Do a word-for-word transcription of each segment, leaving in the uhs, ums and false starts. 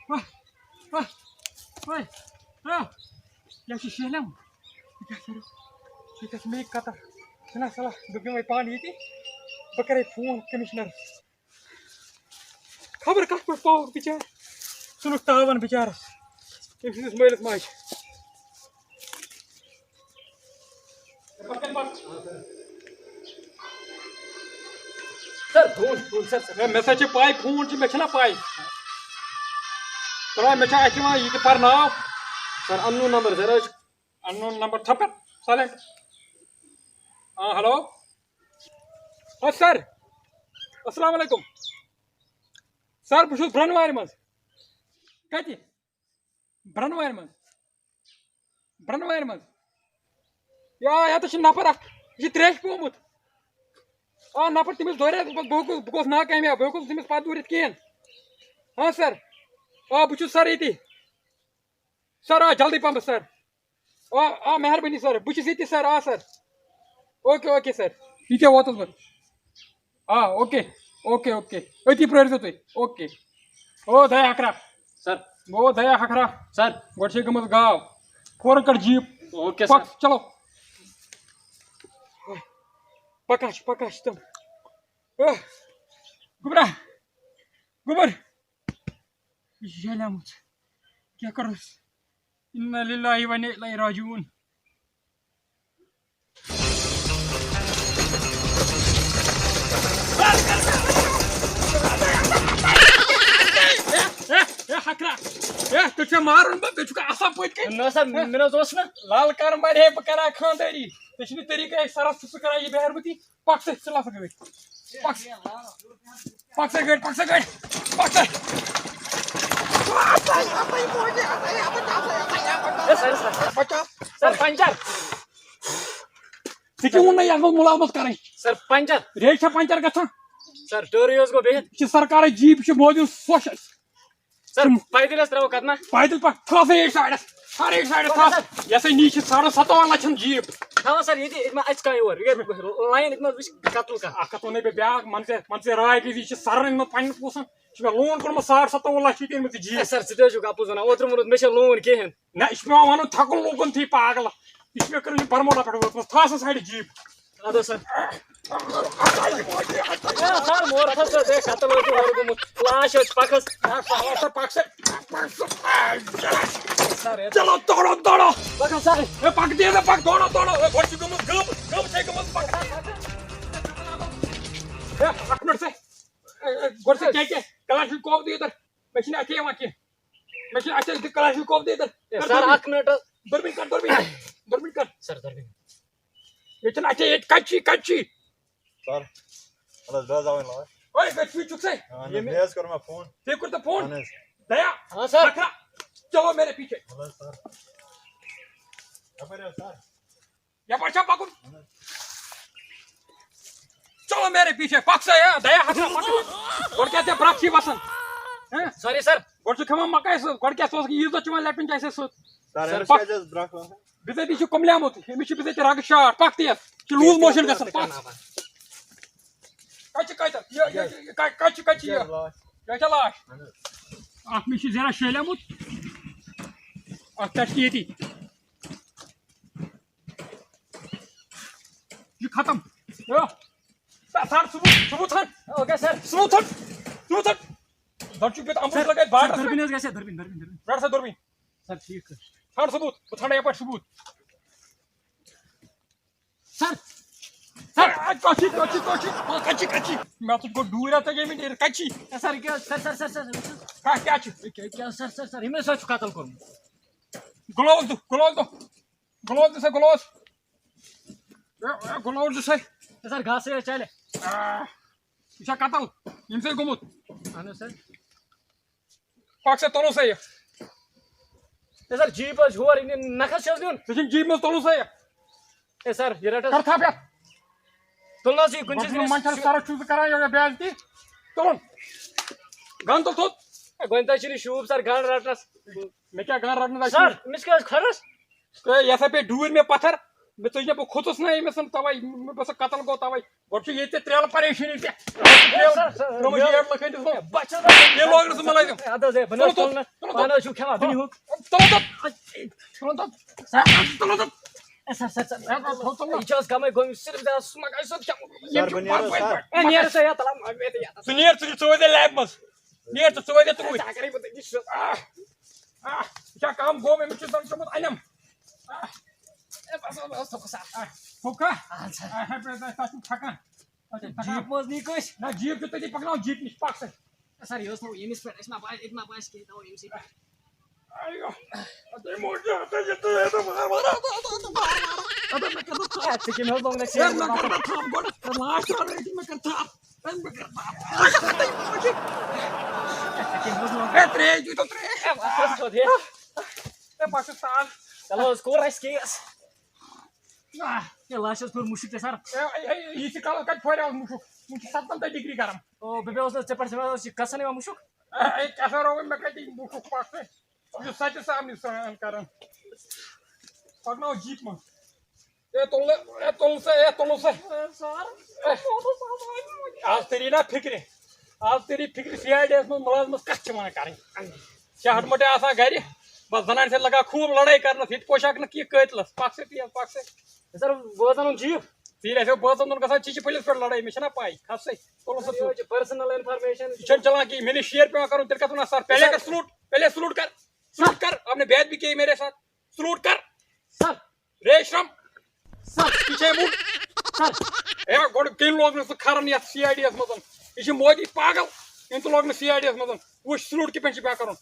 وَے، وَے، وَے، آ، یہِ چھُ شیہلم۔ یہِ کیٛاہ کَرو؟ یہِ گژھِ مےٚ قطر۔ چھُنہ صلاح، بہٕ بیٚہمَے پانہٕ ییٚتی۔ بہٕ کَرَے فون کٔمِشنَرَس۔ خبر کَتھ پٮ۪ٹھ پوٚو بِچارٕ۔ ژھٕنُکھ تاوَن بِچارَس۔ أمۍ سٕنٛدِس مٲلِس ماجہِ۔ سر، فون، فون، سر، سر۔ ہے، مےٚ سا چھِ پَے، فون چھِ، مےٚ چھَنا پَے۔ ترٛاو، مےٚ چھا اَتھِ یِوان یہِ تہِ پَرناو۔ سر، unknown number، سر، حظ۔ Unknown number، ژھۄپہٕ، silent۔ آ، ہیلو۔ آ، سر۔ السلام علیکم۔ سر، بہٕ چھُس برٛنوارِ منٛز۔ کَتہِ؟ برٛنوارِ منٛز۔ برٛنوارِ منٛز۔ یا، یَتَس چھُ نفر اکھ، یہِ چھُ تریش پیومُت۔ آ، نفر تٔمِس دورے، بہٕ، بہٕ گوٚوُس، بہٕ گوٚوُس ناکامیاب، بہٕ ہیوٚکُس نہٕ تٔمِس پتہٕ دوٗرِتھ کِہیٖنۍ۔ ہاں سر۔ آ، بہٕ چھُس سر ییٚتی۔ سر، آ، جلدی پہمتھ سر۔ آ، آ، مہربٲنی سر، بہٕ چھُس ییٚتی سر، آ سر۔ Okay, okay sir. یہِ کیٛاہ ووتُس بہٕ؟ آ، اوکے، اوکے، اوکے۔ أتی پرٛٲرۍزیو تُہۍ۔ اوکے۔ او دیا ہکھرا۔ سر۔ او دیا ہکھرا۔ سر۔ گۄڈٕ چھے گٔمٕژ گاو۔ فوراً کڑ جیٖپ۔ Okay sir. پک، چلو۔ پکان چھِ، پکان چھِ تِم۔ آہ، گوٚبرا۔ گوٚبُر۔ یہِ چھُ شیلیومُت۔ کیٛاہ کَرُس؟ انا للہ و انا الیہ راجعون۔ اے، اے، اے، ہکھرا۔ اے، ژےٚ چھےٚ مارُن بہٕ، ژےٚ چھُکھ آسان پٔتۍ کِنۍ؟ نہ سا، مےٚ نہ حظ اوس نہٕ۔ لال کر مارِ ہے، بہٕ کرٕ ہا خانٛدٲری۔ ژےٚ چھُنہٕ طریٖقہٕ، اے، سرس چھُ سُہ کران یہِ بیہربتی۔ پک سا، ژٕ لَسہٕ گٲڑۍ۔ پک سا۔ پک سا گٲڑۍ، پک سا گٲڑۍ، پک سا۔ اے، سر، سر۔ بچا۔ سر، پنچر۔ ژےٚ کیٛاہ ووٚن مےٚ یَتھ منٛز مُلازمت کَرٕنۍ؟ سر، پنچر۔ ریش چھا پنچر گژھان؟ سر، ٹٲرٕے حظ گوٚو بِہِتھ۔ یہِ چھِ سرکارٕچ جیٖپ، یہِ چھِ موزوٗن سۄچھ اَسہِ۔ سر، تِم پایدٔلۍ حظ ترٛاوو کتھ نا؟ پایدٔلۍ پکھ، تھاو سا یہِ سایڈس، ژھار یہِ سایڈس، تھاو۔ یہِ ہسا نی چھِ ساڑن ستووُہن لچھن جیٖپ۔ تھاو سر ییٚتہِ، ییٚتہِ ما اَژِ کانٛہہ یور؟ یہِ لایِن ییٚتہِ ما وٕچھ قتل کانٛہہ؟ اَکھ کتھ ووٚنے مےٚ بیٛاکھ، مان ژےٚ، مان ژےٚ راے گٔے، یہِ چھِ سرن أنمٕژ پننٮ۪ن پونٛسن، یہِ چھُ مےٚ لون کوٚرمُت ساڑ ستووُہ لچھ ییٚتہِ أنمٕژ یہِ جیٖپ۔ اے سر، ژٕ تہِ حظ چھُکھ اَپُز ونان، اوترٕ ووٚنُتھ مےٚ چھےٚ لون کِہیٖنۍ۔ نہ، یہِ چھُ پٮ۪وان ونُن تھکُن لوٗکن تھی پاگل، یہِ چھُ مےٚ کٔرمٕژ یہِ برموڈا پٮ۪ٹھ وٲژمٕژ، تھاو سا سایڈٕ جیٖپ۔ اَدٕ حظ سر۔ اے سر، مورتھس حظ، اے قتل حظ چھُ ہورٕ گوٚمُت۔ لاش حظ چھِ پکھس۔ اے سر، پکھ سا، پکھ سا۔ سر، اے چلو، دورو، دورو۔ پکھ سر۔ اے پکھ دے، اے پکھ، دورو، دورو۔ اے گۄڈٕ چھِ گٔمٕژ گٔب، گٔب چھے گٔمٕژ پکھ۔ اے اکھ منٹ سا۔ اے، اے، گۄڈٕ سا کیٛاہ، کیٛاہ؟ کلاشنکوف دِ یوتر۔ مےٚ چھِنہٕ اَتھِ یِوان کینٛہہ۔ مےٚ چھِنہٕ اَتھِ، یہِ کلاشنکوف دِ یوتر۔ اے کر سر، دوٚرمِن۔ اکھ منٹ حظ۔ دوٚرمِن کر، دوٚرمِن۔ دوٚرمِن کر۔ سر، دوٚرمِن۔ مےٚ چھِنہٕ اَتھِ، ییٚتہِ کَتہِ چھِ، کَتہِ چھِ؟ سر، اَدٕ حظ، بہٕ حظ آوٕے لاش۔ اوے، کَتہِ چھُے، چھُکھ سَے؟ اَہَن حظ، ییٚمہِ مےٚ حظ کوٚر مےٚ فون۔ ژےٚ کوٚر تہٕ فون؟ اَہَن حظ۔ دیا۔ ہاں، سر۔ ہکھرا۔ چلو میرے پیچھے۔ اَہَن حظ، سر۔ یَپٲرۍ حظ، سر۔ یَپٲرۍ چھا پَکُن؟ چلو میرے پیچھے، پَک سا، ہے، دیا ہکھرا، پَک۔ گۄڈٕ کیٛاہ ژےٚ برٛکھ چھی وَسان؟ ہیں؟ Sorry sir. گۄڈٕ چھُ کھٮ۪وان مَکٲے سۭتۍ، گۄڈٕ کیٛاہ ژٕ اوسُکھ عیٖذ دۄہ چٮ۪وان لیپٹن چاے سۭتۍ؟ سر، سر، أمِس پَک۔ کیٛازِ حظ برٛکھ وَسان؟ بِذٲتی چھُ کُملیومُت، أمِس چھُ بِذٲتی رَگہٕ شاٹ، پَک تیز۔ چھُ لوٗز موشن گژھان، پَک۔ کَتہِ چھِ، کَتہِ؟ یہِ، یہِ، یہِ، یہِ، کَتہِ، کَتہِ چھِ، کَتہِ چھِ یہِ؟ یہِ چھا لاش؟ اَکھ مےٚ چھُ زیرہ شیلیومُت، اَکھ ٹَٹہِ ییٚتی۔ یہِ ختم۔ یو۔ ژھانڈ، ژھانڈ، ژھانڈ، ژھانڈ۔ Okay sir. ژھانڈ، ژھانڈ، ژھانڈ۔ دۄد چھُ کیُتھ اَمبُر سر، لگٲوِتھ باٹَس سر، پٮ۪ٹھ۔ دوٚربِن حظ گژھِ، دوٚربِن، دوٚربِن، دوٚربِن۔ رَٹ سا دوٚربِن۔ سر، ٹھیٖک حظ۔ ژھانڈ ثبوٗت، بہٕ ژھانڈے یَپٲرۍ ثبوٗت۔ سر۔ سر۔ اے، کَتھ چھِ، کَتھ چھِ، کَتھ چھِ؟ کَتھ چھِ، کَتھ چھِ؟ مےٚ تُج گۄڈٕ ڈوٗرۍ اَتھ تہٕ ییٚمہِ ڈیرِ کَتہِ چھِ؟ اے سر، کیٛاہ، سر، سر، سر، سر، وٕچھ حظ۔ کَتھ کیٛاہ چھِ؟ کیٛاہ، کیٛاہ، سر، سر، سر، ییٚمۍ حظ چھُ قتل کوٚرمُت۔ گلوز دِ، گلوز دِ۔ گلوز دِ سا، گلوز۔ اے، اے، گلوز دِ سا۔ اے سر، گاسہٕ ہے چلہِ۔ آ، یہِ چھا قتل؟ ییٚمہِ سۭتۍ گوٚمُت؟ اہن حظ سر۔ پَک سا، تُلُن سا یہِ۔ اے سر، جیٖپ حظ چھِ ہور، یہِ نَکھَس چھِ حظ نیُن۔ ژےٚ چھُنہٕ جیٖپہِ منٛز تُلُن سا یہِ۔ اے سر، یہِ رَٹ حظ۔ کر تھپھ یَتھ۔ تُلنَس یہِ کُنہِ چیٖزٕ گۄڈٕ نِش۔ منٛز چھَنہٕ سَرَس چھُکھ ژٕ کران یہِ بے عزتی۔ تُلُن۔ گَن تُل تھوٚد۔ اے، گۄڈٕنٮ۪تھ حظ چھُنہٕ شوٗب سر گَن رَٹنَس۔ مےٚ کیٛاہ گَن رَٹنَس؟ سر، أمِس کیٛاہ حظ کھۄرَس؟ ہے، یہِ ہسا پیٚیہِ ڈوٗرۍ مےٚ پَتھر۔ مےٚ تُج نہ، بہٕ کھوٚتُس نہ أمِس، تَوَے مےٚ باسان قتل گوٚو تَوَے۔ گۄڈٕ چھُ ییٚتہِ ژےٚ ترٛیلہٕ پریشٲنی تہِ۔ ترٛیلہٕ ترٛٲومٕژ یہِ ہیڈ لٔکھٲنِتَس منٛز۔ بہٕ چھُس نہٕ یہِ لوگ نہٕ سُہ مُلٲزِم۔ اَدٕ حظ، ہے، بہٕ نہ حظ تُل، تُل نہٕ۔ تُل، پانہٕ حظ چھُو کھٮ۪وان، تُل۔ دُنیاہُک۔ تُل، تُل۔ تُل، تُل۔ سر، سر، سر۔ ہے، تُل، تُل۔ یہِ چھُ حظ کَمٕے گوٚمُت، صرف زیادٕ سُہ مَگہٕ آیہِ سۄ کھٮ۪وان۔ یِم چھِ بَڑٕ بَڑٕ۔ ہے، نیرٕ سا یَتھ، مےٚ تہِ یَتھ۔ ژٕ نیر، ژٕ ژٕ وٲتۍ لیبہِ منٛز۔ نیر ژٕ، ژٕ وٲتۍ توٗرۍ۔ ژٕ ہا کَرے بہٕ تٔتی سُہ۔ آہ، آہ، یہِ چھا کَم گوٚو؟ أمِس چھُ زَن چھُمُت اَنٮ۪م۔ آہ، ہے، بَس، بَس، بَس، تھوٚکھ سا۔ آہ، تھوٚکھ ہا؟ اَہَن سا۔ آہ، ہے، بہٕ، تۄہہِ چھُو تھَکان۔ تۄہہِ چھُو تھَکان۔ جیٖپ منٛز نی کٲنٛسہِ؟ نہ، جیٖپ چھُ تٔتی پَکناو، جیٖپ نِش پَک سا۔ سر، یہِ اوس نہٕ ییٚمِس پٮ۪ٹھ، اَسہِ ما باسہِ، ییٚتہِ ما باسہِ کینٛہہ، تھاوو أمِسٕے پٮ۪ٹھ۔ اَیو، اَدٕ یہِ موجی، اَدٕ یہِ تُہۍ، اَدٕ وار وار، اَدٕ، اَدٕ، اَدٕ وار وار۔ اَدٕ مےٚ کٔر نہٕ تھپھ۔ ہے، ژٕ کٔمۍ حظ لوٚگ نہٕ ہے، مےٚ کٔر نہٕ تھپھ گۄڈٕ۔ ہے، لاسٹ راوُنٛڈ رٔٹِتھ مےٚ کٔر تھپھ۔ ہے، مےٚ کٔر تھپھ۔ ہے، ترٛیش دیٖتو، ترٛیش۔ ہے، بس حظ، تھوٚد ہے۔ ہے، بہٕ چھُس تاز۔ چلو حظ، کوٚر اَسہِ کیس۔ آہ۔ ہے، لاشہِ حظ کوٚر مُشُک ژےٚ سر۔ ہے، ہے، ہے، یہِ چھِ کَلَس کَتہِ پھورِ آز مُشُک؟ وٕنہِ چھِ سَتتَن تہٕ ڈگری گرم۔ او، بہٕ بیٚہوس نہٕ ژےٚ پٮ۪ٹھ، ژےٚ اوس یہِ کَسَن یِوان مُشُک۔ ہے، ہے، کیٛاہ سا رووُے مےٚ کَتہِ مُشُک پَکھ ژٕ؟ یہِ چھُ سَتہِ سامنہِ سرٛان کران۔ پَکناو جیٖپ منٛز۔ اے، تُل نہٕ، اے، تُل سا، اے، تُل سا۔ سر، اے۔ آز تٔری نا فِکرِ۔ آز تٔری فِکرِ سی آی ڈی یَس منٛز مُلازمَس کَتھ چھِ وَنان کَرٕنۍ۔ شاہ ہَٹہٕ مَٹے آسان گَرِ۔ بَس زَنانہِ سۭتۍ لَگان خوٗب لَڑٲے کَرنَس۔ ییٚتہِ پوشاک نہٕ کینٛہہ قٲتلَس۔ پَکھ سا تیز، پَکھ سا۔ سر، بہٕ حظ اَنُن جیٖپ۔ ژیٖرۍ آسیو بٲژَن دۄن گژھان چِچہِ پھٔلِس پٮ۪ٹھ لڑٲے، مےٚ چھَنا پَے، کھس سا، تُلُن سا یہِ ژوٚپ۔ حظ چھِ personal information۔ یہِ چھَنہٕ چلان کِہیٖنۍ، مےٚ نِش شیر پٮ۪وان کَرُن، تیٚلہِ کَتھ وَنان سَر، پہلے کر سلوٗٹ، پہلے سلوٗٹ کر، سلوٗٹ کر، آپ نے بیعت بھی کی میرے ساتھ، سلوٗٹ کر۔ سر۔ ریشم۔ سر۔ یہِ چھے موٚٹ۔ سر۔ ہے، گۄڈٕ کٔمۍ لوگ نہٕ سُہ کھَران یَتھ سی آی ڈی یَس منٛز؟ یہِ چھِ مودی پاگل، أمۍ تہِ لوگ نہٕ سی آی ڈی یَس منٛز۔ وٕچھ سلوٗٹ کِتھ پٲٹھۍ چھِ مےٚ کَرُن،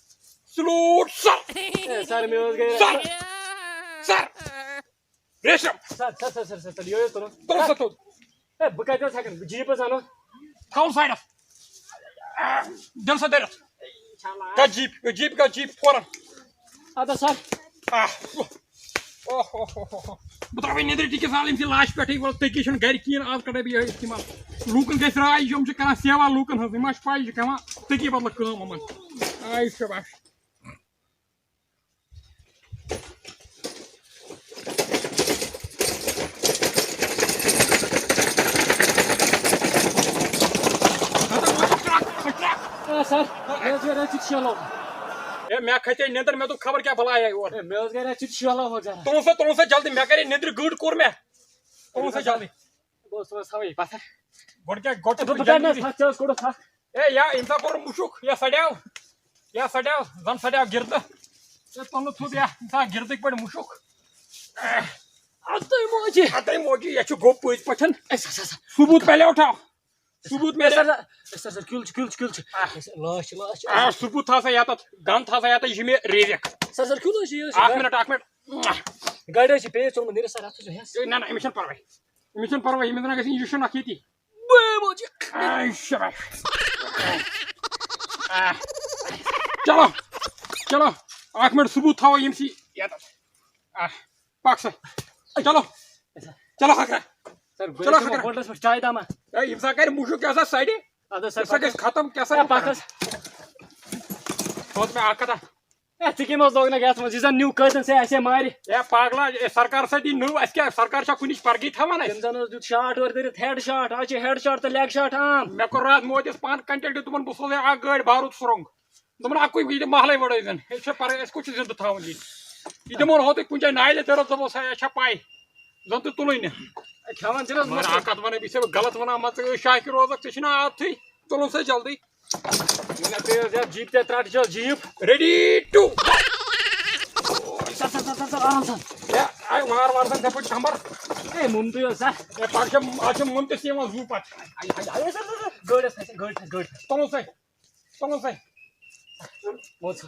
سلوٗٹ سر۔ ہے، سر، مےٚ اوس گَرِ سر۔ سر۔ ریشم۔ سر، سر، سر، سر، سر، تُلِو، یہِ تُلُن۔ تُل سا تُل۔ ہے، بہٕ کَتہِ حظ ہٮ۪کَن؟ بہٕ جیٖپ حظ اَنو۔ تھاو سایڈَس۔ دِل سا دٔرِتھ۔ کَتھ جیٖپ؟ یہِ جیٖپ، کَتھ جیٖپ؟ فوراً۔ اَدٕ حظ سر۔ آہ، اوہ، اوہ، اوہ، اوہ، اوہ۔ بہٕ ترٛاوَے نیٚدرِ ٹِکِس آل أمۍ سٕنٛدِ لاشہِ پٮ۪ٹھٕے، وَلہٕ تٔکی چھُنہٕ گَرِ کِہیٖنۍ، آز کَڑے بہٕ یِہوٚے اِستعمال۔ لوٗکَن گژھِ راے، یِم چھِ کَران سیوا لوٗکَن ہٕنٛز، یِم ما چھِ پَے، یہِ چھِ کھٮ۪وان تٔکی بدلہٕ کٲم یِمَن۔ آے شاباش۔ آ، سر، مےٚ حظ گٔے رٔژھِتھ شیلو۔ ہے، مےٚ کھژے نیٚنٛدٕر، مےٚ دوٚپ خبر کیٛاہ بلایا یور۔ ہے، مےٚ حظ گٔے رٔژھِتھ شیلو حظ، سر۔ تُلُن سا، تُلُن سا جلدی، مےٚ کَرے نیٚنٛدٕرِ گٔٹ کوٚر مےٚ۔ تُلُن سا جلدی۔ بہٕ اوسُس وۄنۍ تھاوٕے پَتھر۔ گۄڈٕ کیٛاہ، گۄڈٕ چھُ بہٕ، بہٕ کَرٕ نہٕ حظ تھَکھ، ژےٚ حظ کوٚڑُتھ تھَکھ۔ ہے، یا ییٚمہِ ساتہٕ کوٚرُن مُشُک، یا سَڑیو، یا سَڑیو، زَن سَڑیو گِردٕ۔ ژےٚ تُلنہٕ تھوٚد یا ییٚمہِ ساتہٕ گِردٕکۍ پٲٹھۍ مُشُک۔ اَدٕ تُہۍ موجی۔ اَدٕ تُہۍ موجی، یہِ چھُ گوٚب پٔتۍ پٲٹھۍ۔ اَسہِ ہسا، ہسا۔ ثبوٗت پَلیو اُٹھاو۔ ثبوٗت میلے۔ سر، سر، سر، سر، کیُل چھُ، کیُل چھُ، کیُل چھُ۔ آ۔ لاش چھِ، لاش چھِ۔ آ، ثبوٗت تھاو سا یَتَتھ، گَن تھاو سا یَتَتھ، یہِ چھِ مےٚ ریزِک۔ سر، سر، کیُل حظ چھُ، یہِ حظ چھُ اَکھ گَن۔ مِنَٹ، اَکھ مِنَٹ۔ گاڑِ حظ چھِ پیٚیہِ ژوٚلمُت، نیٖرِو سر، اَتھ حظ چھُ ہٮ۪س۔ ہے، نہ، نہ، أمِس چھَنہٕ پَرواے۔ أمِس چھَنہٕ پَرواے، أمِس زَن گژھِ injection اَکھ ییٚتی۔ بہٕ موجی۔ آے، شاباش۔ آ۔ چلو، چلو، اَکھ مِنَٹ، ثبوٗت تھاوو ییٚمہِ سٕے یَتَتھ۔ آ۔ پَک سا۔ چلو۔ چلو، ہکرا۔ سر، بہٕ چلو، چھُس ہکرا۔ ہوٹلَس پٮ۪ٹھ چاے داما۔ ہے، ییٚمہِ ساتہٕ کَرِ مُشُک کیٛاہ سا سایڈِ، اَدٕ حظ، سر، ییٚمہِ ساتہٕ پَکھ گژھِ حظ۔ ختم کیٛاہ سا ہے، پَکھ حظ۔ تھوٚد مےٚ اَکھ کَتھا۔ ہے، ژٕ کٔمۍ حظ لوگ نہ یَتھ منٛز؟ یہِ زَن نیوٗ قٲدِن سے اَسے مارِ۔ ہے، پاگلا، ہے، سرکار سا دی نٔو، اَسہِ کیٛاہ، سرکار چھا کُنِچ پَرگی تھاوان اَسہِ؟ تٔمۍ زَن حظ دیُت شاٹ اورٕ دٔرِتھ، ہیڈ شاٹ۔ آز چھِ ہیڈ شاٹ تہٕ لیگ شاٹ عام۔ مےٚ کوٚر راتھ مودِس پانہٕ contact، دوٚپُن، بہٕ سوزَے اَکھ گٲڑۍ بارود سُرنٛگ۔ دوٚپُن، اَکُے، یہِ دِ محلَے وَڑٲے زَن۔ ہے، چھےٚ پَرٕے، اَسہِ کوٚت چھُ زِندٕ تھاوُن یہِ؟ یہِ دِمون ہوتُے کُنہِ جایہِ نالہِ دٔرِتھ، دوٚپُس، ہے، اَسہِ چھا پَے؟ زَن تہٕ تُلُے نہٕ۔ ہے، کھٮ۪وان چھِنہٕ حظ مگر مَسلہٕ۔ اَکھ کَتھ وَنَے بہٕ، ژےٚ غلط وَنان، مان ژٕ، أسۍ شاکِر روزَکھ، ژےٚ چھِنہ عادتھٕے۔ تُلُن سا جلدی۔ وَنان بیٚیہِ حظ یَتھ جیٖپ تہِ ترٛٹھ چھِ حظ جیٖپ۔ Ready to۔ سَر، سَر، سَر، سَر، سَر، آرام سان۔ ہے، آے وار وار زَن ژےٚ پٲٹھۍ کَمبَر۔ ہے، مُمتٕے حظ سَر۔ ہے، پَتہٕ چھِ، اَتھ چھِ مُمتِس یِوان زُو پَتہٕ۔ آے، آے، آے، سَر، سَر، سَر، گٲڑۍ حظ کھسہِ، گٲڑۍ کھسہِ، گٲڑۍ کھسہِ۔ تُلُن سا۔ تُلُن سا۔ ووت سا۔